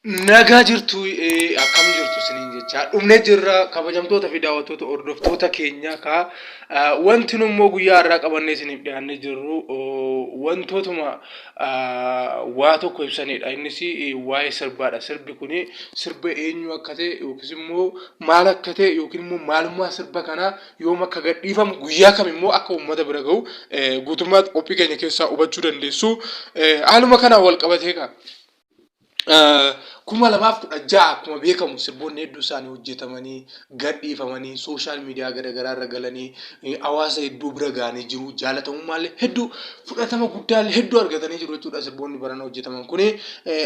Nagaa jirtu, akkam jirtu isiniin jechaa dhumnee jirra, kabajamtoota fi daawwattoota, hordoftoota keenya. Kaa wanti nu immoo guyyaa har'aa qabannee isiniif dhiyaannee jirru wantootuma waa tokko ibsanidha. Innis waa'ee sirbaadha. Sirbi kun sirba eenyu akka ta'e yookiis immoo maal akka ta'e yookiin immoo maalummaa sirba kanaa, yoom akka gadhiifamu, guyyaa kam immoo akka uummata bira gahu guutummaa qophii keenya keessaa hubachuu dandeessu. Haaluma kanaan wal qabatee kaa 2016 akkuma beekamu sirboonni hedduu isaanii hojjetamanii gadhiifamanii social media garaagaraa irra galanii hawaasa hedduu bira ga'anii jiru. Jaalatamummaallee hedduu, fudhatama guddaallee hedduu argatanii jiru jechuudha sirboonni barana hojjetaman kuni.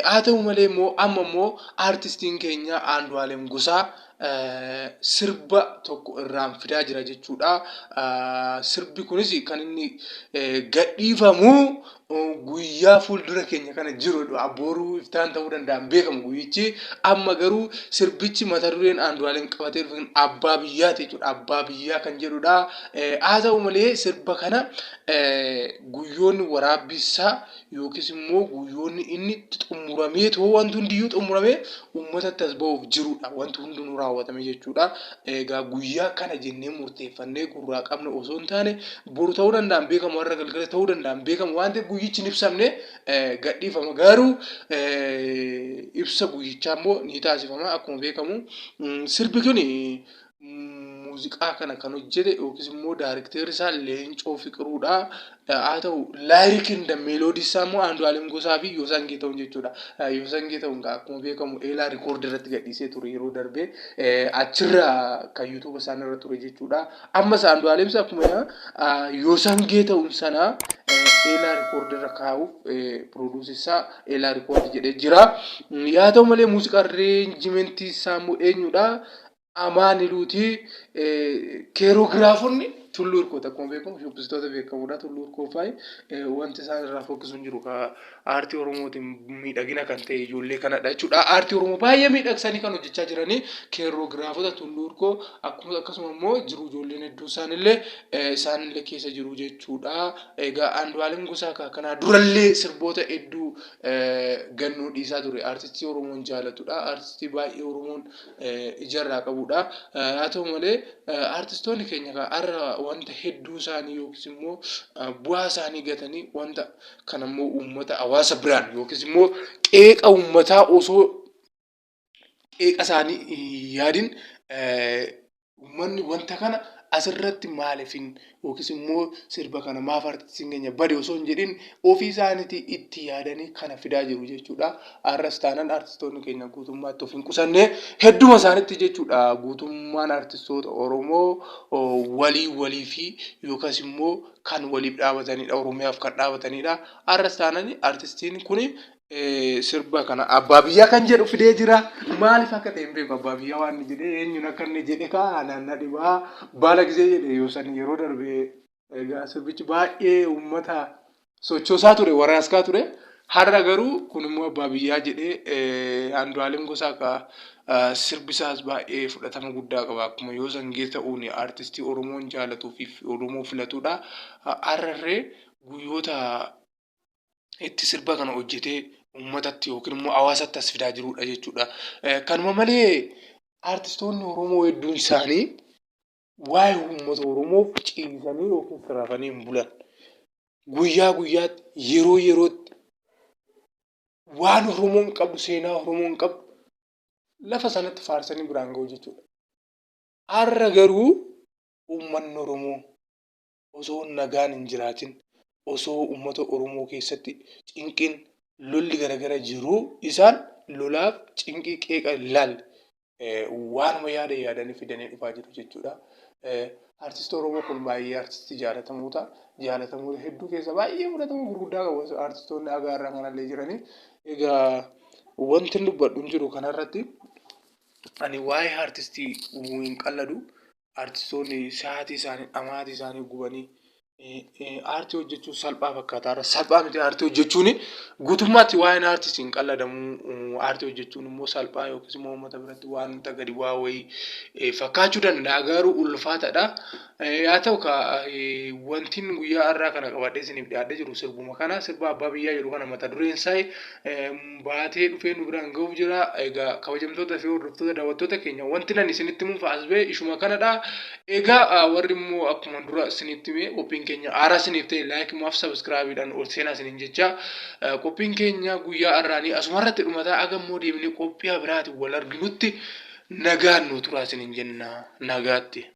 Haa ta'u malee immoo amma immoo aartistiin keenya Andu'aalem Gosaa sirba tokko irraan fidaa jira jechuudha. Sirbi kunis kan inni gadhiifamu guyyaa fuuldura keenya kana jiru, boruu iftaan ta'uu danda'an beekamu guyyichi. Amma garuu sirbichi mata dureen Andu'aalem qabatee dhufe Abbaa Biyyaati jechuudha. Abbaa Biyyaa kan jedhudha. Haa ta'u malee sirba kana guyyoonni waraabbisaa yookiis immoo guyyoonni inni itti xumuramee too wanti hundiyyuu xumuramee uummatatti as ba'uuf jirudha. Wanti hundinuu raawwatame jechuudha. Egaa guyyaa kana jennee murteeffannee gurraa qabna osoo hin taane, boru ta'uu danda'an beekamu, har'a galgala ta'uu danda'an beekamu waan ta'eef guyyichi hin ibsamne gadhiifama. Garuu ibsa guyyichaa immoo ni taasifama akkuma beekamu. Sirbi kun muuziqaa kana kan hojjete yookiis immoo daarikteerri isaa Leencoo Fiqiruudha. Haa ta'u, lyric and melody isaa immoo Andu'aalem Gosaa fi Yoosan Geetahun jechuudha. Yoosan Geetahun akkuma beekamu Eelaa Record irratti gadhiisee ture yeroo darbe, achirra kan YouTube isaan irra ture jechuudha. Ammas Andu'aalemsa akkuma Yoosan Geetahun sana Eelaa Record irra kaa'uuf produce isaa Eelaa Record jedhee jira. Yaa ta'u malee muuziqaa arrangementii isaa immoo eenyudha? Amaaniluuti. Choreographonni Tulluu Hirkooti. Akkuma beekamu shubbistoota beekamoodha. Tulluu Hirkoo faayi wanti isaan irraa fokkisu hin jiru. Aartii Oromootiin miidhagina kan ta'e ijoollee kanadha jechuudha. Aartii Oromoo baay'ee miidhagsanii kan hojjechaa jiranii choreographota Tulluu Hirkoo, akkasuma immoo jiru ijoolleen hedduu isaanillee keessa jiru jechuudha. Egaa Andu'aalem Gosaa kanaa durallee sirboota hedduu gannuu dhiisaa ture. Aartistii Oromoon jaalatudha. Aartistii baay'ee Oromoon ijarraa qabudha. Haa ta'u malee aartistoonni keenya har'a wanta hedduu isaanii yookiis immoo bu'aa isaanii gatanii wanta kana immoo uummata, hawaasa biraan yookiis immoo qeeqa uummataa osoo qeeqa isaanii hin yaadin, uummanni wanta kana asirratti maaliifin yookiis immoo sirba kana maaf artistiin keenya bade osoo hin jedhin ofii isaaniitii itti yaadanii kana fidaa jiru jechuudha. Har'as taanaan artistoonni keenya guutummaatti of hin qusanne hedduma isaaniitti jechuudha. Guutummaan artistoota Oromoo walii walii fi yookaas immoo kan waliif dhaabatanidha. Oromiyaaf kan dhaabatanidha. Har'as taanaan artistiin kuni sirba kana Abbaa Biyyaa kan jedhu fidee jira. Maaliif akka ta'e hin beeku, Abbaa Biyyaa waan inni jedhee, eenyuun akka inni jedhe kaa naanna dhibaa baala gisee jedhe yoo san yeroo darbe. Egaa sirbichi baay'ee uummata sochoosaa ture, waraaskaa ture. Har'a garuu kun immoo Abbaa Biyyaa jedhee Andu'aalem Gosaa ka sirbisaas baay'ee fudhatama guddaa qaba. Akkuma yoo sangee ta'uun aartistii Oromoon jaalatuu fi Oromoo filatudha. Har'arree guyyoota itti sirba kana hojjetee uummatatti yookiin immoo hawaasatti as fidaa jirudha jechuudha. Kanuma malee aartistoonni Oromoo hedduun isaanii waa'ee uummata Oromoof ciisanii yookiin rafanii hin bulan. Guyyaa guyyaatti, yeroo yerootti waan Oromoon qabdu, seenaa Oromoon qabdu lafa sanatti faarsanii biraan gahu jechuudha. Har'a garuu uummanni Oromoo osoo nagaan hin jiraatin, osoo uummata Oromoo keessatti cinqiin, lolli garagara jiru, isaan lolaaf cinqii qeeqa hin laalle waanuma yaada yaadanii fidanii dhufaa jiru jechuudha. Artistii Oromoo kun baay'ee artistii jaalatamoota jaalatamoota hedduu keessa baay'ee fudhatama gurguddaa qabu artistoonni agaarraa kanallee jiranii. Egaa wanti dubbadhu hin jiru kanarratti. Ani waa'ee artistii hin qalladu. Artistoonni sa'aatii isaanii, dhamaatii isaanii gubanii Aartii hojjechuun salphaa fakkaata. Salphaa miti aartii hojjechuun. Guutummaatti waa'een aartii siin qalladamu. Aartii hojjechuun immoo salphaa yookiis immoo uummata biratti wanta gadi bu'aa wayii fakkaachuu danda'a, garuu ulfaataadha. Haa ta'u wanti guyyaa har'aa kana qabadhee isiniif dhiyaadhee jiru sirbuma kana, sirba abbaa biyyaa jedhu kana mata dureen isaa baatee dhufee nu biraan gahuuf jira. Egaa kabajamtoota fi hordoftoota daawwattoota keenya, wanti nan isinitti himuuf as ba'e ishuma kanadha. Egaa warri immoo akkuma dura isinitti hime qophiin keenya haaraa isiniif ta'e like maaf subscribe-iidhaan ol seenaa isiniin jecha, qophiin keenya guyyaa har'aanii asumarratti dhumataa. Aga immoo deemnee qophii biraatiin wal arginutti nagaan nu turaa isiniin jenna, nagaatti.